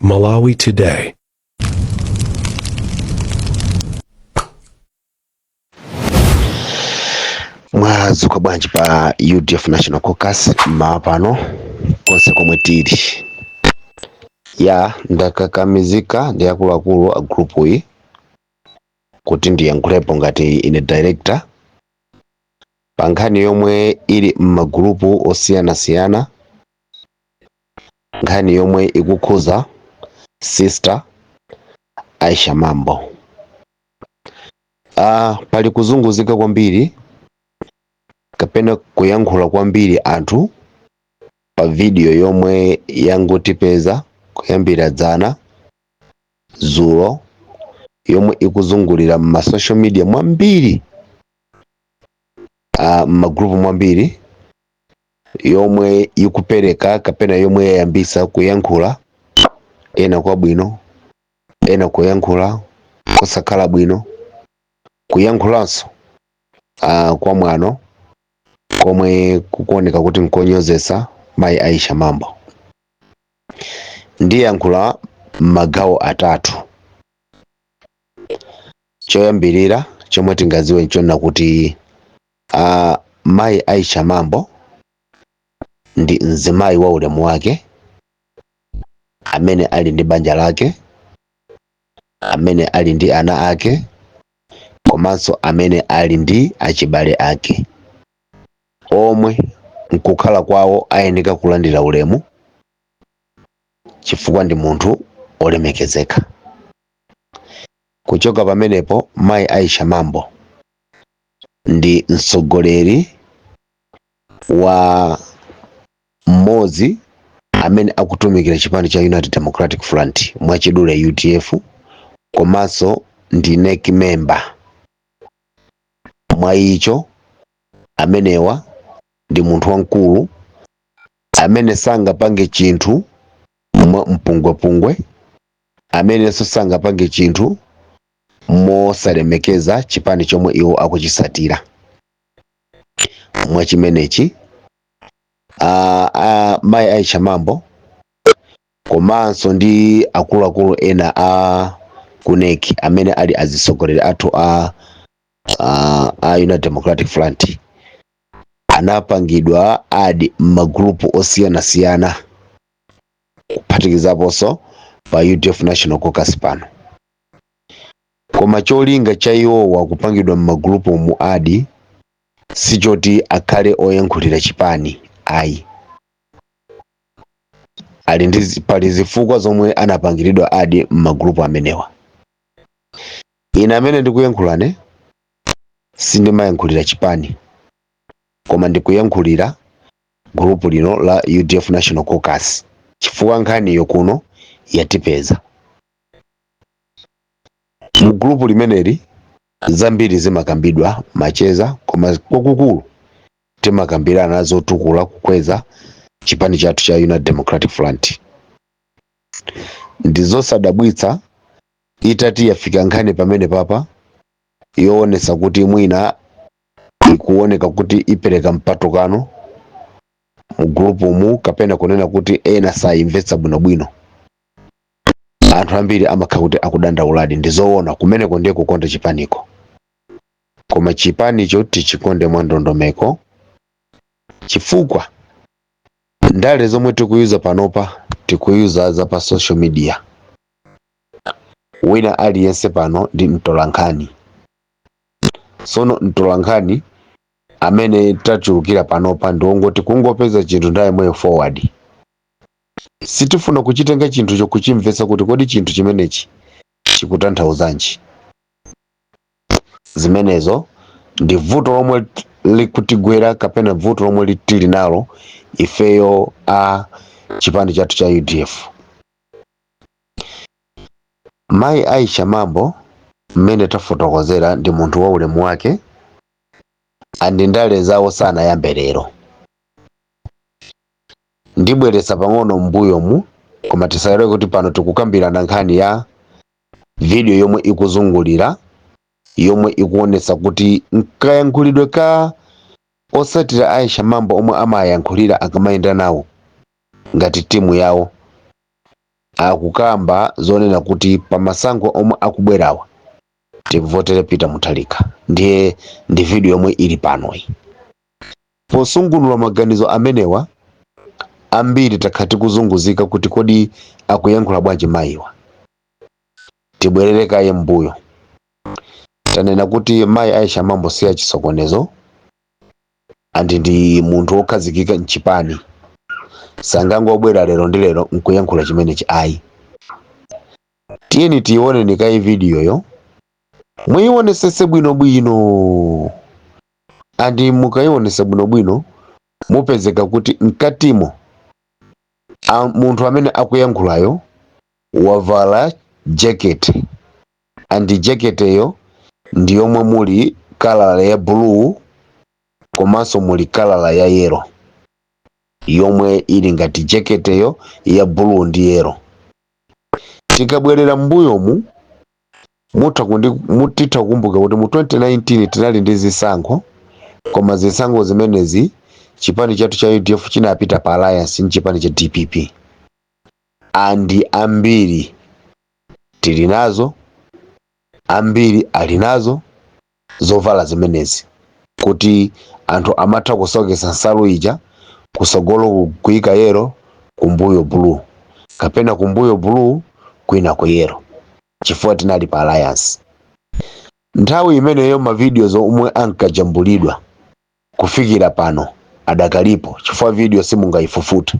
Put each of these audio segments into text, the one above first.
Malawi Today. Mwadzuka bwanji pa UDF National Caucus mmawa pano konse komwe tili? Ya, ndakakamizika ndi akuluakulu a group iyi kuti ndiyankhulepo ngati ine director pa nkhani yomwe ili m'magulupu osiyanasiyana, nkhani yomwe ikukhuza Sister Aisha Mambo. Pali kuzunguzika kwambiri kapena kuyankhula kwambiri anthu pa video yomwe yangotipeza kuyambira dzana dzulo, yomwe ikuzungulira m'ma social media mwambiri, m'magrupu mwambiri, yomwe ikupereka kapena yomwe yayambisa kuyankhula ena kwabwino, ena kuyankhula kosakhala bwino, kuyankhulanso kwa mwano komwe kukuoneka kuti nkonyozesa mayi Aisha Mambo. Ndiyankhula m'magawo atatu. Choyambirira chomwe tingadziwe nchonena kuti mayi Aisha Mambo ndi mzimayi wa ulemu wake amene ali ndi banja lake, amene ali ndi ana ake, komanso amene ali ndi achibale ake omwe nkukhala kwawo ayeneka kulandira ulemu chifukwa ndi munthu olemekezeka. Kuchoka pamenepo, mayi Aisha Mambo ndi mtsogoleri wa mmodzi amene akutumikira chipani cha United Democratic Front, mwachidule UDF, komanso ndi NEC member. Mwa icho amenewa ndi munthu wamkulu amene sangapange chinthu mwa mpungwepungwe, amenenso sangapange chinthu mosalemekeza chipani chomwe iwo akuchisatira. Mwa chimenechi, mayi Aisha Mambo komanso ndi akuluakulu ena a ku NEC amene ali azitsogoleri athu a United Democratic Front anapangidwa add m'magrupu osiyanasiyana, kuphatikizaponso pa UDF National Caucus pano. Koma cholinga cha iwowa kupangidwa m'magrupu mu add sichoti akhale oyankhulira chipani, ayi. Ali ndi pali zifukwa zomwe anapangiridwa add m'magrupu amenewa. Ine amene ndikuyankhulane sindimayankhulira chipani, koma ndikuyankhulira grupu lino la UDF National Caucus chifukwa nkhaniyo kuno yatipeza. Mu grupu limeneli zambiri zimakambidwa, macheza, koma kwakukulu timakambirana zotukula, kukweza chipani chathu cha United Democratic Front. Ndi zosadabwitsa itati yafika nkhani pamene papa yoonesa kuti mwina ikuoneka kuti ipereka mpatukano mu grupu mu, kapena kunena kuti ena sayimvetsa bwinobwino, anthu ambiri amakhala kuti akudandauladi. Ndi zoona, kumeneko ndiye kukonda chipaniko, koma chipanicho tichikonde mwa ndondomeko, chifukwa ndale zomwe tikuyuza panopa tikuyuza za pa social media. Wina aliyense pano ndi mtolankhani. Sono mtolankhani amene tachulukira panopa ndi wongoti kungopeza chinthu nthawi imweyo forward. Sitifuna kuchitenga chinthucho kuchimvetsa kuti kodi chinthu chimenechi chikutanthauzanji. Zimenezo ndi vuto lomwe likutigwera kapena vuto lomwe tili nalo ifeyo a chipani chathu cha UDF. Mayi Aisha Mambo, mmene tafotokozera, ndi munthu wa ulemu wake, andi ndale zawo sanayambe lero. Ndibweretsa pang'ono m'mbuyomu, koma tisayere kuti pano tikukambirana nkhani ya video yomwe ikuzungulira, yomwe ikuonetsa kuti nkayankhulidwe ka osatira Aisha Mambo omwe amayankhulira akamayenda nawo ngati timu yawo. Akukamba zonena kuti pamasankho omwe akubwerawa tikuvotere Peter Mutharika. Ndiye ndi video yomwe ili panoyi. Posungunula maganizo amenewa, ambiri takhala tikuzunguzika kuti kodi akuyankhula bwanji mayiwa? Tibwerere kaye mbuyo. Tanena kuti mayi Aisha Mambo si achisokonezo, andi ndi munthu wokhazikika mchipani, sangangobwera lero ndi lero nkuyankhula chimenechi ayi. Tiyeni tione kaye vidiyoyo, muyionesese bwinobwino, andi mukayionesa bwinobwino mupezeka kuti mkatimo munthu amene akuyankhulayo wavala jacket, andi jacket-yo ndi yomwe muli colour ya blue komanso muli colour ya yellow, yomwe ili ngati jacket-yo ya blue ndi yellow. Tikabwerera m'mbuyomu, mutitha kukumbuka kuti mu 2019 tinali ndi zisankho, koma zisankho zimenezi chipani chathu cha UDF chinapita pa alliance ndi chipani cha DPP, andi ambiri tili nazo, ambiri ali nazo zovala zimenezi, kuti anthu amatha kusokesa nsalu ija, kusogolo kuyika yellow, kumbuyo blue, kapena kumbuyo blue, kwina ku yellow, chifukwa tinali pa alliance nthawi imeneyo. Ma videos omwe ankajambulidwa kufikira pano adakalipo, chifukwa video simungayifufuta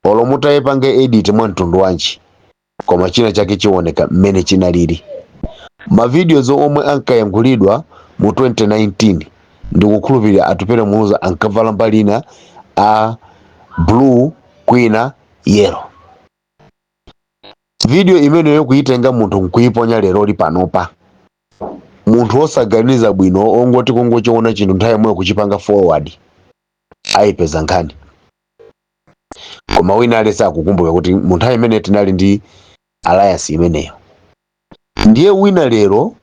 olo mutayipange edit mwa mtundu wanji, koma china chake chioneka mmene chinalili. Ma videos omwe ankayankhulidwa mu 2019, ndikukhulupirira Atupele Muluzi ankavala mbali ina a blue, kwina yellow. Video imeneyo kuyitenga munthu nkuyiponya leroli panopa, munthu wosaganiza bwino, ongoti kungochiona chinthu nthawi yomweyo kuchipanga forward, ayipeza nkhani. Koma wina aliyense akukumbuka kuti mu nthawi imene tinali ndi alliance imeneyo. Ndiye wina lero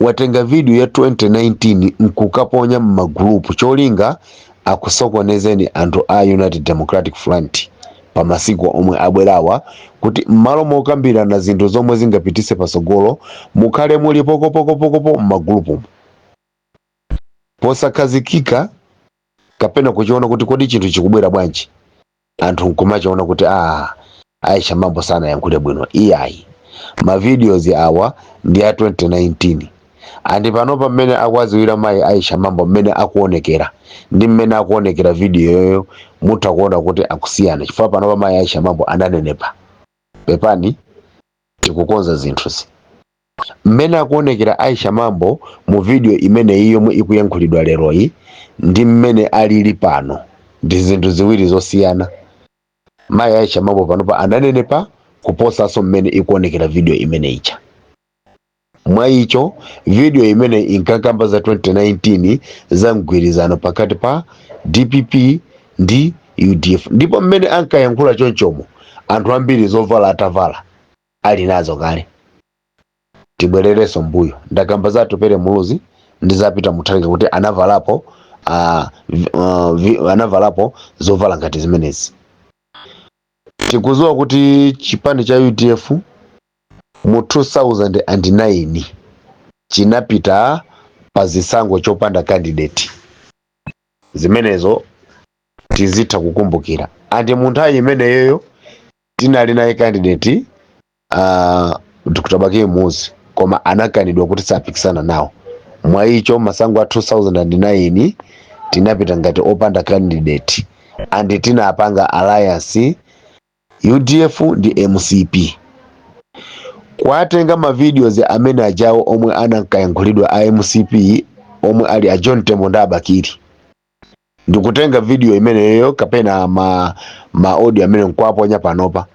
watenga video ya 2019 nkukaponya m'magulupu, cholinga akusokonezeni anthu a United Democratic Front pa masiku omwe abwerawa, kuti m'malo mokambirana zinthu zomwe zingapitise pasogolo, mukhale muli pokopokopokopo m'magulupumo, posakhazikika kapena kuchiona kuti kodi chinthu chikubwera bwanji. Anthu nkumachiona kuti ah, Aisha Mambo sanayankhule bwino. Iyayi, ma videos awa ndi a 2019, andi panopa mmene akuwaziwira mayi Aisha Mambo, mmene akuonekera ndi mmene akuonekera video yoyo, mutha kuona kuti akusiyana, chifukwa panopa mayi Aisha Mambo ananenepa. Pepani, tikukonza zinthuzi. Mmene akuonekera Aisha Mambo mu video imeneyi yomwe ikuyankhulidwa leroyi ndi mmene alili pano ndi zinthu ziwiri zosiyana. Mayi Aisha Mambo panopa ananenepa kuposanso mmene ikuonekera video imene ija. Mwa icho, video imene inkakamba za 2019 za mgwirizano pakati pa DPP ndi UDF, ndipo mmene ankayankhula chonchomo anthu ambiri zovala atavala ali nazo kale. Tibwererenso mbuyo, ndakamba za Atupele Muluzi ndi za Peter Mutharika kuti anavalapo zovala ngati zimenezi. Tikudziwa kuti chipani cha UDF mu 2009 chinapita pa zisankho chopanda candidate. Zimenezo tizitha kukumbukira. Andi mu nthawi imeneyoyo tinali naye candidate, Dr. Bakili Muluzi, koma anakanidwa kuti sapikisana nawo. Mwa icho, masankho a 2009 tinapita ngati opanda candidate, and tinapanga alliance UDF ndi MCP. Kwatenga ma videos amene ajawo omwe anankayankhulidwa a MCP, omwe ali a John Tembo ndi Abakili, ndikutenga video imeneyo kapena ma audio amene nkwaponya panopa,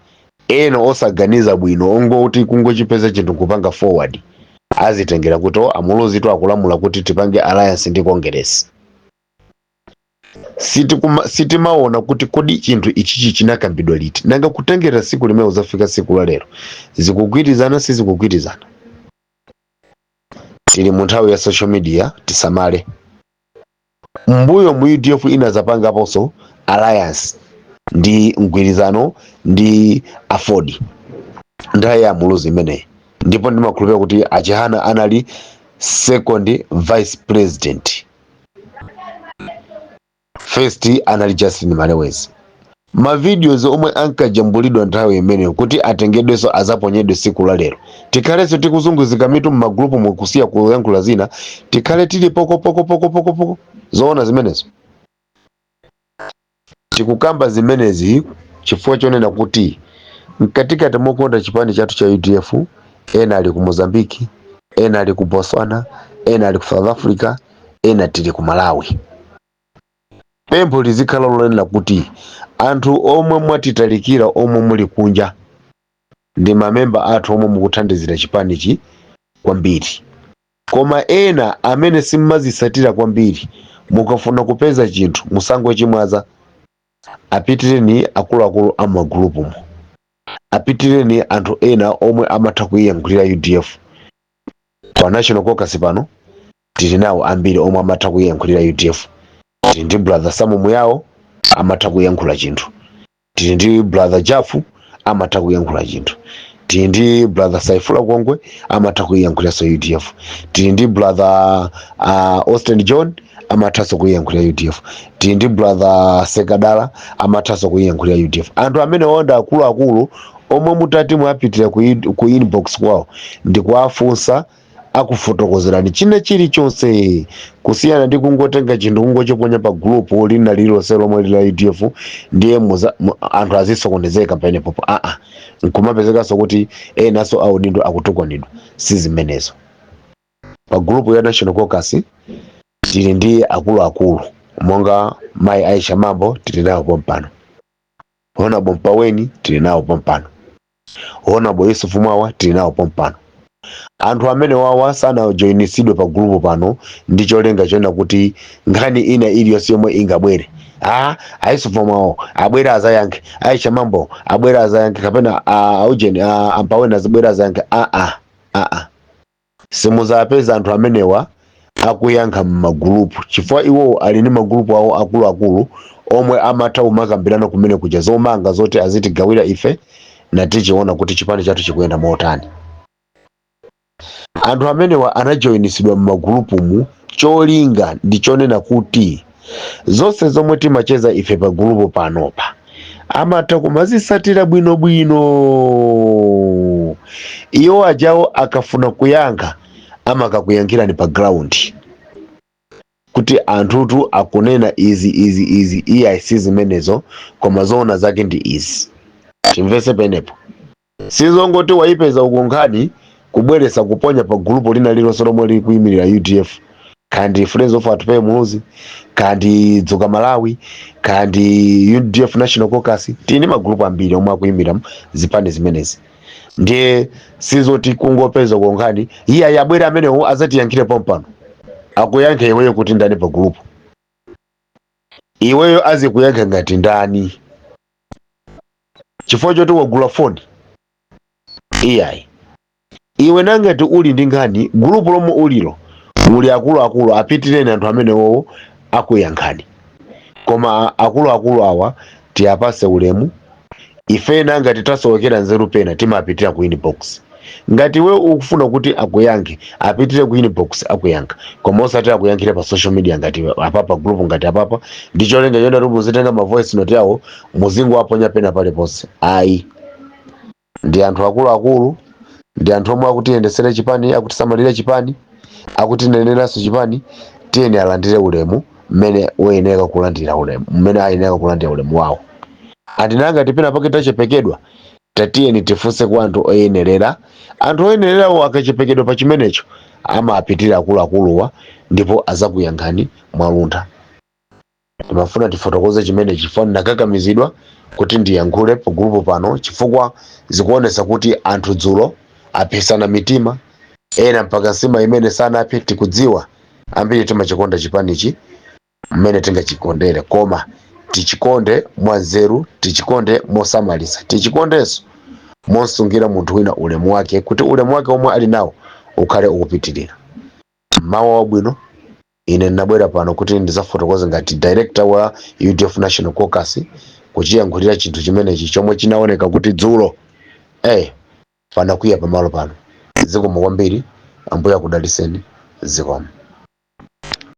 ena osaganiza bwino, ongoti kungochipeza chinthu nkupanga forward, azitengera kuti o, Amuluzi tu akulamula kuti tipange alliance ndi Congress. Sitimaona kuti kodi chinthu ichichi chinakambidwa liti? Nanga kutengera siku limene uzafika siku la lero zikugwirizana, sizikugwirizana? Tili mu nthawi ya social media, tisamale. Mbuyo mu UDF inazapangaponso alliance. Ndi mgwirizano ndi AFORD nthawi ya Muluzi imeneyi, ndipo ndimakhulupirira kuti a Chihana anali second vice president, first anali Justin Malewezi. Ma videos omwe ankajambulidwa nthawi imeneyo kuti atengedwenso azaponyedwe siku la lero, tikhalenso tikuzunguzika mitu m'magulupu, mukusiya kuyankhula zina, tikhale tili poko poko poko poko poko. Zoona zimenezo? Tikukamba zimenezi chifukwa chonena kuti mkatikati mokonda chipani chathu cha UDF, ena ali ku Mozambiki, ena ali ku Botswana, ena ali ku South Africa, ena tili ku Malawi. Pempho lizikhala lonena kuti anthu omwe mwatitalikira, omwe muli kunja, ndi mamemba athu omwe mukuthandizira chipanichi kwambiri, koma ena amene simmazisatira kwambiri, mukafuna kupeza chinthu musangochimwaza. Apitireni akuluakulu a magulupumo, apitireni anthu ena omwe amatha kuyiyankhulira UDF. Pa National Caucus pano tili nawo ambiri omwe amatha kuyiyankhulira UDF. Tili ndi Brother Samu Muyawo, amatha kuyankhula chinthu. Tili ndi Brother Jafu, amatha kuyankhula chinthu. Tili ndi Brother Saifula Kongwe, amatha kuyiyankhuliranso UDF. Tili ndi Brother Austin John, amathanso kuyiyankhulira UDF. Tili ndi Brother Sekadala, amathanso kuyiyankhulira UDF. Anthu amene onda akuluakulu omwe mutati mwapitira ku inbox kwawo ndikuwafunsa, akufotokozerani china chilichonse, kusiyana ndi kungotenga chinthu kungochiponya pa gulupu lina lililonse lomwe lila UDF, ndiye anthu azisokonezeka pamenepopo. Aa, nkumapezekanso kuti enanso audindo akutukwanidwa. Si zimenezo. Pa gulupu ya National Caucus tili ndi akuluakulu monga Mayi Aisha Mambo, tili nawo pompano. Honorable Mpaweni, tili nawo pompano. Honorable Yusufu Mwawa, tili nawo pompano. Anthu amene wawa sanajoyinisidwe pa gulupu pano ndi cholinga chonena kuti nkhani ina iliyonse yomwe ingabwere, a Yusufu Mwawo abwere azayankhe, Aisha Mambo abwere azayankhe, kapena aujeni ampaweni azibwere azayankhe. Aa, aa, simuzapeza anthu amenewa akuyankha m'magulupu, chifukwa iwowo ali ndi magulupu awo akuluakulu omwe amatha kumakambirana kumene kuja zomanga zoti azitigawira ife natichiona kuti chipani chathu chikuyenda motani. Anthu amenewa anajoyinisidwa m'magulupumu, cholinga ndi chonena kuti zonse zomwe timacheza ife pa gulupu panopa amatha kumazisatira bwinobwino. Iwo ajawo akafuna kuyankha, amakakuyankhirani pa ground kuti anthutu akunena izi, izi, izi, iyayi, si zimenezo, koma zoona zake ndi izi. Timvese penepo. Sizongoti wayipeza uku nkhani, kubweresa kuponya pa gulupu lina lilonse lomwe lili kuyimirira UDF, kandi Friends of Atupele Muluzi, kandi Dzuka Malawi, kandi UDF National Caucus. Tili ndi magulupu ambiri omwe akuyimira zipani zimenezi, ndiye sizoti kungopeza uko nkhani, iye abwere amenewo azatiyankhire pompano. Akuyankhe iweyo kuti ndani pa gulupu? Iweyo azikuyankha ngati ndani chifukwa choti wagula foni? Iyayi, iwe nangati uli ndi nkhani, gulupu lomwe ulilo muli akuluakulu, apitireni anthu amenewowo akuyankhani. Koma akuluakulu awa tiyapase ulemu. Ife nangati tasowekera nzeru pena, timapitira ku inbox. Ngati iwe ukufuna kuti akuyankhe, apitire ku inbox, akuyankha, koma osati akuyankhire pa social media ngati apapa, group ngati apapa, ndi cholinga chonena kuti muzitenga ma voice note yawo muzingowaponya pena paliponse. Ayi, ndi anthu akuluakulu, ndi anthu omwe akutiyendesera chipani, akutisamalira chipani, akutineneranso chipani. Tiyeni alandire ulemu mmene woyenera kulandira ulemu, mmene ayenera kulandira ulemu wawo. Andinanga tipena pake tachepekedwa, tatiyeni tifunse kwa anthu oyenerera. Anthu oyenererawo akachepekedwa pa chimenecho, amapitira akuluakuluwa ndipo azakuyankhani mwaluntha. Ndimafuna tifotokoze chimene chifukwa ndinakakamizidwa kuti ndiyankhule pa gulupu pano, chifukwa zikuonesa kuti anthu dzulo apesana mitima, ena mpaka nsima imene sanaphe. Tikudziwa ambiri timachikonda chipanichi mmene tingachikondere, koma tichikonde mwanzeru, tichikonde mosamalisa, tichikondenso mosungira munthu wina ulemu wake, kuti ulemu wake omwe ali nawo ukhale ukupitirira. Mawa wabwino. Ine ndinabwera pano kuti ndizafotokoze ngati director wa UDF National Caucus kuti Kuchiyankhulira chinthu chimenechi chomwe chinaoneka kuti dzulo panakwiya pamalo pano. Zikomo kwambiri, Ambuye akudaliseni. Zikomo.